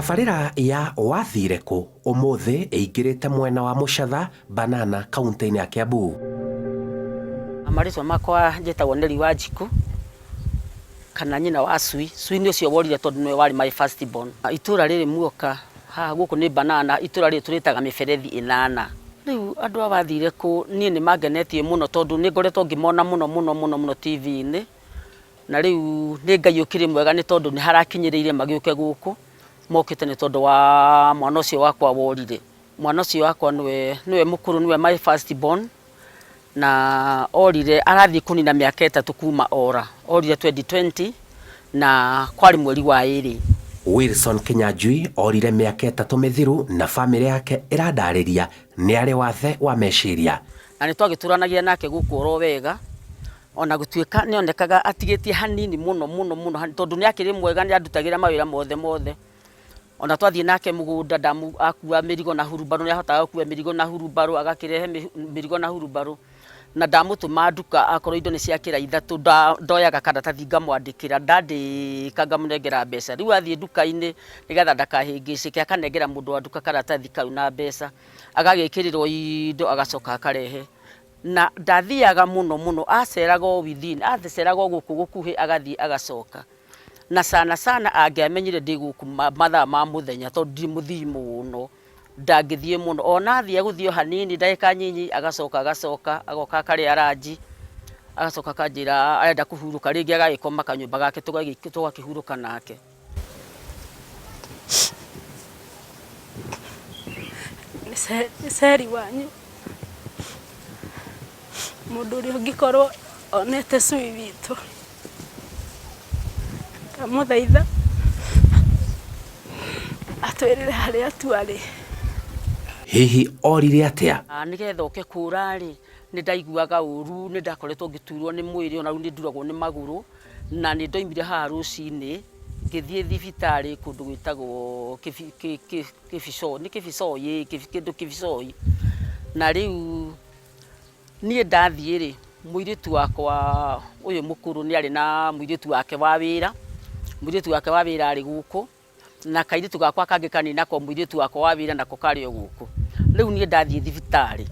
Tabarĩra ya Wathire Kũ ũmũthĩ ĩingĩrĩte mwena wa Mũcatha, Banana, kaunti-inĩ ya Kiambu. Marĩtwa makwa njĩtagwo Nelly Wanjikũ kana nyina wa Cui. Cui nĩ ũcio worire tondũ nĩwe warĩ my first born. Itũra rĩrĩ muoka haha gũkũ nĩ Banana, itũra rĩrĩ tũrĩtaga mĩberethi ĩnana. Rĩu andũ a Wathire Kũ niĩ nĩ mangenetie mũno tondũ nĩ ngoretwo ngĩmona mũno mũno mũno mũno TV-inĩ. Na rĩu nĩ Ngai ũkĩrĩ mwega nĩ tondũ nĩ harakinyĩrĩire magĩũke gũkũ, mokĩte nĩ tondũ wa mwana ũcio wakwa worire. Mwana ũcio wakwa nĩwe nĩwe mũkũrũ nĩwe my first born, na orire arathiĩ kũnina mĩaka ĩtatũ kuma ora. Orire 2020 na kwarĩ mweri wa ĩrĩ. Wilson Kinyanjui orire mĩaka ĩtatũ mĩthiru na famĩlĩ yake ĩradarĩria nĩ arĩ wathe wa meciria. Na nĩ twagĩtũranagia nake gũkũ oro wega, ona gũtuĩka nĩ onekaga atigĩtie hanini mũno mũno mũno tondũ nĩ akĩrĩ mwega nĩ andutagĩra mawĩra mothe mothe. Ona twathiĩ nake mũgũnda ndamu akua mĩrigo na hurumbarũ nĩ ahotaga gũkua mĩrigo na hurumbarũ agakĩrehe mĩrigo na hurumbarũ. Na ndamũtũma nduka akorwo indo nĩ ciakĩra ithatũ ndoyaga karatathi ngamwandĩkĩra, ndandĩka ngamũnengera mbeca. Rĩu athiĩ nduka-inĩ nĩgetha ndakahĩngĩcĩke akanengera mũndũ wa nduka karatathi kau na mbeca, agagĩkĩrĩrwo indo agacoka akarehe. Na ndathiaga mũno mũno, aceraga o within, aceraga o gũkũ gũkuhĩ agathiĩ agacoka. Na sana sana angĩamenyire ndĩ gũkũ mathaa ma mũthenya tondũ ndirĩ mũthii mũno, ndangĩthiĩ mũno. Ona athiĩ egũthiĩ o hanini ndagĩka nyinyi agacoka agacoka, agoka akarĩa ranji, agacoka akanjĩra arenda kũhurũka, rĩngĩ agagĩkoma kanyũmba gake tũgakĩhurũka nake. Nĩ Sally wanyu, mũndũ ũrĩa ũngĩkorwo onete cui witũ, ndamũthaitha atwĩrĩre harĩa tu arĩ. Hihi orire atĩa? Nĩgetha oke kũra rĩ, nĩ ndaiguaga ũru, nĩ ndakoretwo ngĩturwo nĩ mwĩrĩ ona rĩu nĩ nduragwo nĩ magũrũ. Na nĩ ndoimire haha rũcinĩ ngĩthiĩ thibitarĩ kũndũ gwĩtagwo Kĩbicoi, nĩ Kĩbicoi ĩĩ kĩndũ Kĩbicoi. Na rĩu niĩ ndathiĩ rĩ, mũirĩtu wakwa ũyũ mũkũrũ nĩ arĩ na mũirĩtu wake wa wĩra, mũirĩtu wake wa wĩra arĩ gũkũ, na kairĩtu gakwa kangĩ kanini nako mũirĩtu wakwa wa wĩra nako karĩ o gũkũ. Rĩu niĩ ndathiĩ thibitarĩ,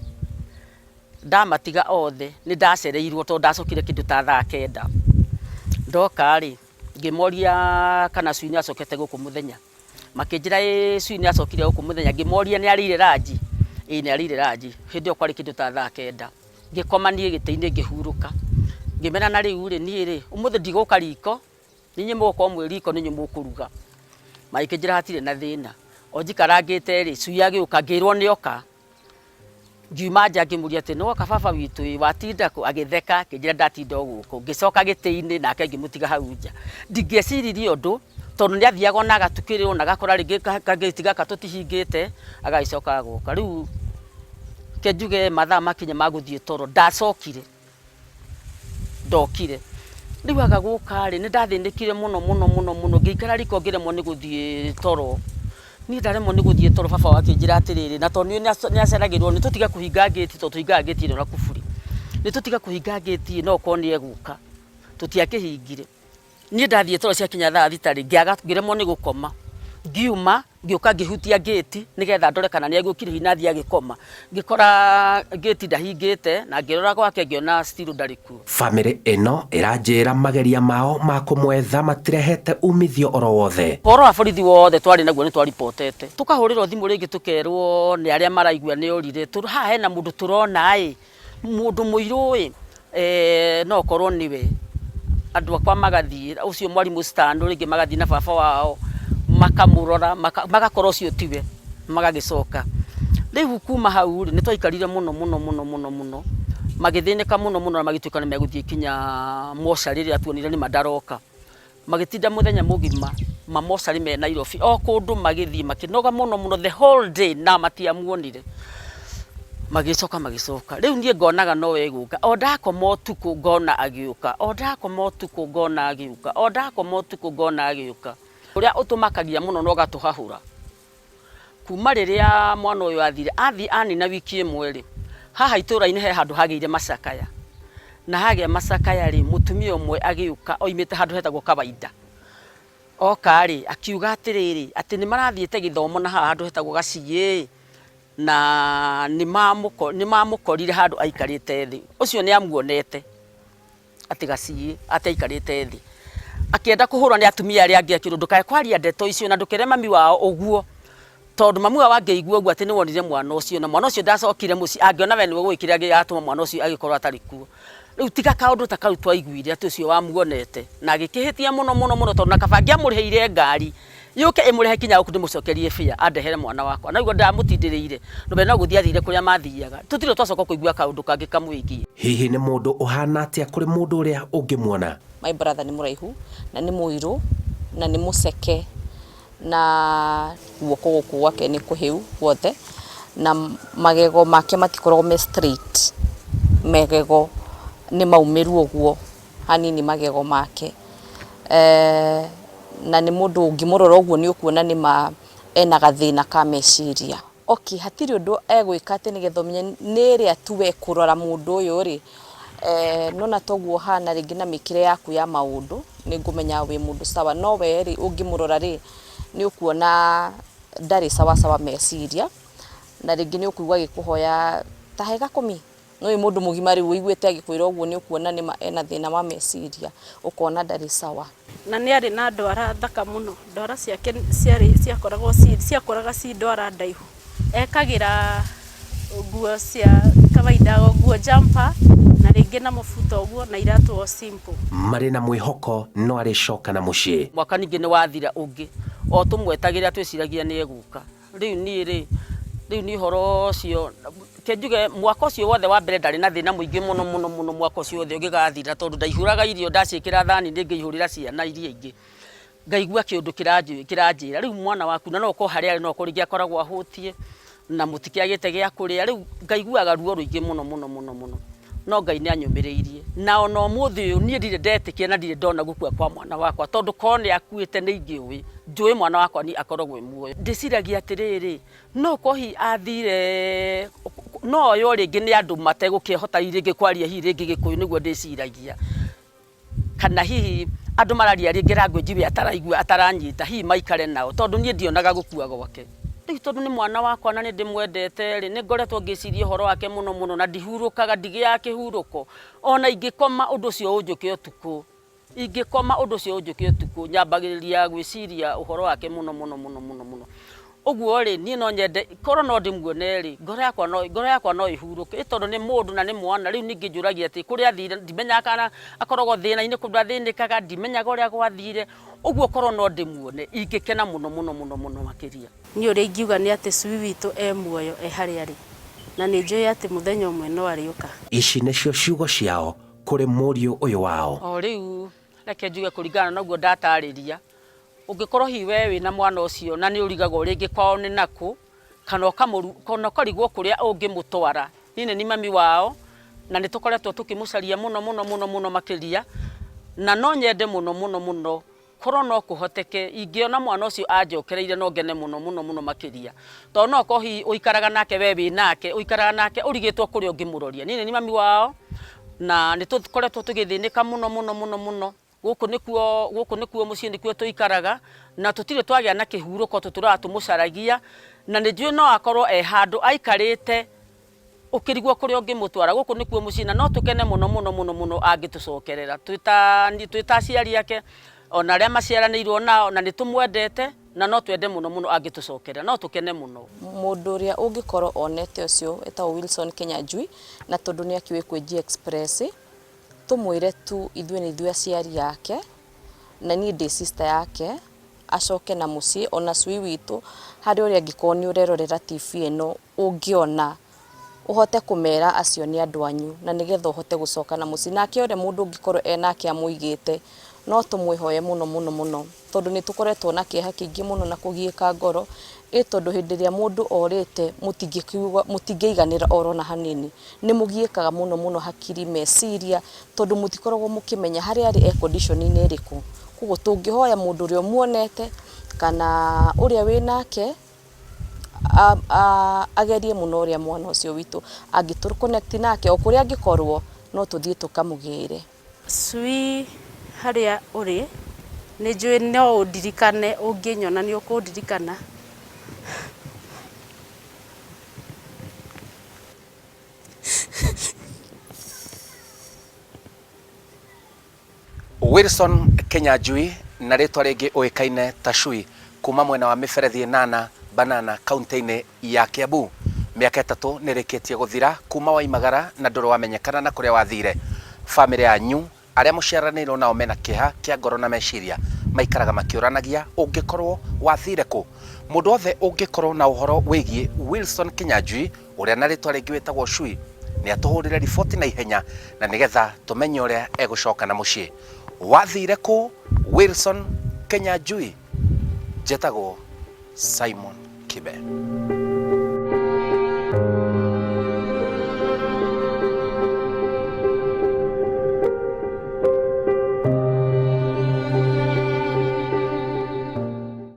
Ndamatiga othe nĩ ndacereirwo tondũ ndacokire kĩndũ ta thaa kenda. Ndoka rĩ, ngĩmoria kana cui nĩ acokete gũkũ mũthenya. Makĩnjĩra ĩĩ cui nĩ acokire gũkũ mũthenya. Ngĩmoria nĩ arĩire ranji? Ĩĩ nĩ arĩire ranji. Hĩndĩ ĩyo kwarĩ kĩndũ ta thaa kenda. Ngĩkoma niĩ gĩtĩ-inĩ ngĩhurũka. Ngĩmera na rĩu rĩ, niĩ rĩ, ũmũthĩ ndigũka riko, nĩ inyuĩ mũgũkorwo mwĩ riko nĩ inyuĩ mũkũruga. Magĩkĩnjĩra hatirĩ na thĩna. O njikarangĩte rĩ, cui agĩũka ngĩrwo nĩ oka. Ngiuma nja ngĩmũria atĩ nĩwoka baba witũ ĩ watinda kũ? Agĩtheka akĩnjĩra ndatinda o gũkũ. Ngĩcoka gĩtĩ-inĩ nake ngĩmũtiga hau nja. Ndingĩeciririe ũndũ tondũ nĩ athiaga ona agatukĩrĩrwo na agakora rĩngĩ kagĩti gaka tũtihingĩte agagĩcoka agoka. Rĩu reke njuge mathaa makinya ma gũthiĩ toro ndacokire. Ndokire. Rĩu aga gũka rĩ, nĩ ndathĩnĩkire mũno mũno mũno mũno, ngĩikara riko ngĩremwo nĩ gũthiĩ toro. Niĩ ndaremwo nĩ gũthiĩ toro baba wao akĩnjĩra atĩrĩrĩ, na tondũ nĩ aceragĩrwo nĩ tũtige kũhinga ngĩti tondũ tũhingaga ngĩti ĩno na kuburi. Nĩ tũtige kũhinga ngĩti no ũkorwo nĩ egũka. Tũtiakĩhingire. Niĩ ndathiĩ toro ciakinya thaa thita rĩ, ngĩaga ngĩremwo nĩ gũkoma. Ngiuma, ngĩũka ngĩhutia ngĩti nĩgetha ndore kana nĩ agĩũkire hihi na athiĩ agĩkoma. Ngĩkora ngĩti ndahingĩte na ngĩrora gwake ngĩona still ndarĩ kuo. Famĩlĩ ĩno ĩranjĩra mageria mao ma kũmwetha matirehete umithio oro wothe. Ũhoro wa borithi wothe twarĩ naguo nĩ twaribotete. Tũkahũrĩrwo thimũ rĩngĩ tũkerwo nĩ arĩa maraigua nĩ orire, haha hena mũndũ tũrona ĩ, Mũndũ mũirũ-ĩ, no okorwo nĩwe. Andũ akwa magathiĩ, ũcio mwarimũ Stan rĩngĩ magathiĩ na baba wao, makamũrora, magakora ũcio tiwe, magagĩcoka. Rĩu kuma hau rĩ, nĩ twaikarire mũno mũno mũno mũno mũno, magĩthĩnĩka mũno mũno na magĩtuĩka nĩ megũthiĩ nginya mocarĩ rĩrĩa tuonire nĩma ndaroka. Magĩtinda mũthenya mũgima ma mocarĩ me Nairobi, o kũndũ magĩthiĩ makĩnoga mũno mũno the whole day na matiamuonire. Magĩcoka magĩcoka. Rĩu niĩ ngonaga no egũka, o ndakoma ũtukũ ngona agĩũka, o ndakoma ũtukũ ngona agĩũka, o ndakoma ũtukũ ngona agĩũka. Ũrĩa ũtũmakagia mũno na ũgatũhahũra. Kuma rĩrĩa mwana ũyũ athire, athiĩ anina wiki ĩmwe rĩ, haha itũra-inĩ he handũ hagĩire macakaya. Na hagĩa macakaya rĩ, mũtumia ũmwe agĩũka oimĩte handũ hetagwo Kawaida. Oka rĩ, akiuga atĩrĩrĩ, atĩ nĩ marathiĩte gĩthomo na haha handũ hetagwo Gaciĩ, na nĩ mamũkorire handũ aikarĩte thĩ. Ũcio nĩ amuonete atĩ Gaciĩ, atĩ aikarĩte thĩ. Akĩenda kũhũrwo nĩ atumia arĩa angĩ akĩrwo ndũkae kwaria ndeto icio na ndũkere mami wao ũguo. Tondũ mami wao angĩigua ũguo atĩ nĩ wonire mwana ũcio na mwana ũcio ndacokire mũciĩ, angĩona we nĩwe ũĩ kĩrĩa gĩgatũma mwana ũcio agĩkorwo atarĩ kuo. Rĩu tiga kaũndũ ta kau twaiguire atĩ ũcio wamuonete, na agĩkĩhĩtia mũno mũno mũno tondũ na kaba angĩamũrĩhĩire ngari yũke ĩmũrehe kinya gũkũ ndĩmũcokerie fare andehere mwana wakwa. Na ũguo ndamũtindĩrĩire, we no gũthiĩ athire kũrĩa mathiaga. Tũtirĩ twacoka kũigua kaũndũ kangĩ kamwĩgiĩ. Hihi nĩ mũndũ ũhana atĩa kũrĩ mũndũ ũrĩa ũngĩmuona? My brother nĩ mũraihu na nĩ mũirũ na nĩ mũceke. Na guoko gũkũ gwake nĩ kũhĩu guothe, na magego make matikoragwo me straight, magego nĩ maumĩru ũguo hanini magego make. Na nĩ mũndũ ũngĩmũrora ũguo nĩ ũkuona nĩ ma ena gathĩna ka meciria. Okay, hatirĩ ũndũ egwĩka atĩ nĩgetha ũmenye nĩ ĩrĩa tu we kũrora mũndũ ũyũ rĩ, nĩwona toguo ũhana rĩngĩ na mĩkĩre yaku ya maũndũ, nĩ ngũmenya wĩ mũndũ sawa, no we rĩ, ũngĩmũrora rĩ, nĩ ũkuona ndarĩ sawa sawa meciria, na rĩngĩ nĩ ũkũigua agĩkũhoya ta he gakũmi, no wĩ mũndũ mũgima rĩu ũiguĩte agĩkwĩra ũguo nĩ ũkuona nĩma ena thĩna wa meciria, ũkona ndarĩ sawa. Na nĩ arĩ na ndwara thaka mũno, ndwara ciake ciarĩ ciakoragwo ci ciakoraga ci ndwara ndaihu. Ekagĩra nguo cia kawaida o nguo jumper na rĩngĩ na mũbuto ũguo na iratũ o simple. Marĩ na mwĩhoko no arĩcoka na mũciĩ. Mwaka ningĩ nĩ wathira ũngĩ, o tũmwetagĩrĩra twĩciragia nĩ egũka. Rĩu niĩ rĩ, rĩu niĩ ũhoro ũcio, reke njuge mwaka ũcio wothe wa mbere ndarĩ na thĩna mũingĩ mũno mũno mũno mwaka ũcio wothe ũngĩgathira tondũ ndaihũraga irio ndaciĩkĩra thani-inĩ ngaihũrĩra ciana iria ingĩ, ngaigua kĩũndũ kĩranjĩra rĩu mwana waku na no ũkorwo harĩa arĩ no ũkorwo rĩngĩ akoragwo ahũtiĩ na mũtikĩagĩte gĩa kũrĩa, rĩu ngaiguaga ruo rũingĩ mũno mũno mũno mũno. No Ngai nĩ anyũmĩrĩirie na ona ũmũthĩ ũyũ niĩ ndirĩ ndetĩkia na ndirĩ ndona gũkua kwa mwana wakwa tondũ korwo nĩ akuĩte nĩ ingĩũĩ, njũĩ mwana wakwa niĩ akoragwo e muoyo. Ndĩciragia atĩrĩrĩ, no ũkorwo hihi athire, no oywo rĩngĩ nĩ andũ mategũkĩhota hihi rĩngĩ kwaria hihi rĩngĩ Gĩkũyũ nĩguo ndĩciragia. Kana hihi andũ mararia rĩngĩ language we ataraigua ataranyita hihi maikare nao tondũ niĩ ndionaga gũkua gwake. Rĩu tondũ nĩ mwana wakwa na nĩ ndĩmwendete rĩ, nĩ ngoretwo ngĩciria ũhoro wake mũno mũno na ndihurũkaga, ndigĩaga kĩhurũko. Ona ingĩkoma ũndũ ũcio ũnjũke ũtukũ, ingĩkoma ũndũ ũcio ũnjũke ũtukũ, nyambagĩrĩria gwĩciria ũhoro wake mũno mũno mũno mũno mũno. Ũguo rĩ, niĩ no nyende korwo no ndĩmuone rĩ, ngoro yakwa no ngoro yakwa no ĩhurũke, ĩ tondũ nĩ mũndũ na nĩ mwana, rĩu ningĩ njũragia atĩ kũrĩa athire ndimenyaga kana akoragwo thĩna-inĩ kũndũ athĩnĩkaga, ndimenyaga ũrĩa gwathire, ũguo korwo no ndĩmuone ingĩkena mũno mũno mũno mũno makĩria. Niĩ ũrĩa ingiuga nĩ atĩ cui witũ e muoyo e harĩa arĩ, na nĩ njũĩ atĩ mũthenya ũmwe no arĩũka. Ici nĩcio ciugo ciao kũrĩ mũriũ ũyũ wao. O rĩu reke njuge kũringana na ũguo ndatarĩria, Ũngĩkorwo hihi we wĩna mwana ũcio na nĩ ũrigagwo rĩngĩ kwao nĩ nakũ, kana kana ũkarigwo kũrĩa ũngĩmũtwara, niĩ nĩ niĩ mami wao, na nĩ tũkoretwo tũkĩmũcaria mũno mũno mũno mũno makĩria, na no nyende mũno mũno mũno korwo no kũhoteke ingĩona mwana ũcio anjokereire no ngene mũno mũno mũno makĩria. Tondũ no ũkorwo hihi ũikaraga nake we wĩ nake, ũikaraga nake ũrigĩtwo kũrĩa ũngĩmũroria. Niĩ nĩ niĩ mami wao, na nĩ tũkoretwo tũgĩthĩnĩka mũno mũno mũno mũno. Gũkũ nĩkuo, gũkũ nĩkuo mũciĩ nĩkuo tũikaraga, na tũtirĩ twagĩa na kĩhurũko tũtũraga tũmũcaragia, na nĩ njũĩ no akorwo e handũ aikarĩte ũkĩrigwo kũrĩa ũngĩmũtwara. Gũkũ nĩkuo mũciĩ na no tũkene mũno mũno mũno mũno angĩtũcokerera twĩ ta, twĩ ta aciari ake, ona arĩa maciaranĩirwo nao, na nĩ tũmwendete na no twende mũno mũno angĩtũcokerera, no tũkene mũno. Mũndũ ũrĩa ũngĩkorwo onete ũcio etagwo Wilson Kĩnyanjui, na tondũ nĩ akĩũĩ kwĩ G Express, Tũmwĩre tu ithuĩ nĩ ithuĩ aciari ake, na niĩ ndĩ sister yake, acoke na mũciĩ, ona cui witũ, harĩ ũrĩa angĩkorwo nĩ ũrerorera TV ĩno ũngĩona, ũhote kũmera acio nĩ andũ anyu, na nĩgetha ũhote gũcoka na mũciĩ. Nake ũrĩa mũndũ ũngĩkorwo enake amũigĩte, no tũmwĩhoye mũno mũno mũno. Tondũ nĩ tũkoretwo na kĩeha kĩingĩ mũno na kũgiĩka ngoro, ĩ tondũ hĩndĩ ĩrĩa mũndũ orĩte mũtingĩiganĩra oro na hanini. Nĩ mũgiĩkaga mũno mũno hakiri, meciria, tondũ mũtikoragwo mũkĩmenya harĩa arĩ e condition inĩ ĩrĩkũ. Koguo tũngĩhoya mũndũ ũrĩa ũmuonete kana ũrĩa wĩ nake agerie mũno ũrĩa mwana ũcio witũ angĩtũ connect nake o kũrĩa angĩkorwo no tũthiĩ tũkamũgĩre. Cui harĩa ũrĩ, Nĩ njũĩ no ũndirikane, ũngĩnyona nĩ ũkũndirikana. Wilson Kinyanjui na rĩtwa rĩngĩ ũĩkaine ta Chui kuma mwena wa mĩberethi ĩnana Banana kaunti-inĩ ya Kiambu. Mĩaka ĩtatũ nĩ ĩrĩkĩtie gũthira kuma waimagara na ndũrĩ wamenyekana na kũrĩa wathire. Famĩlĩ yanyu arĩa mũciaranĩirwo nao mena kĩeha kĩa ngoro na meciria maikaraga makĩũranagia ũngĩkorwo wathire kũ. Mũndũ wothe ũngĩkorwo na ũhoro wĩgiĩ Wilson Kinyanjui ũrĩa na rĩtwa rĩngĩ wĩtagwo Chui nĩ atũhũrĩre riboti na ihenya na nĩgetha tũmenye ũrĩa egũcoka na mũciĩ. Wathire kũ Wilson Kinyanjui? Njĩtagwo Simon Kibe.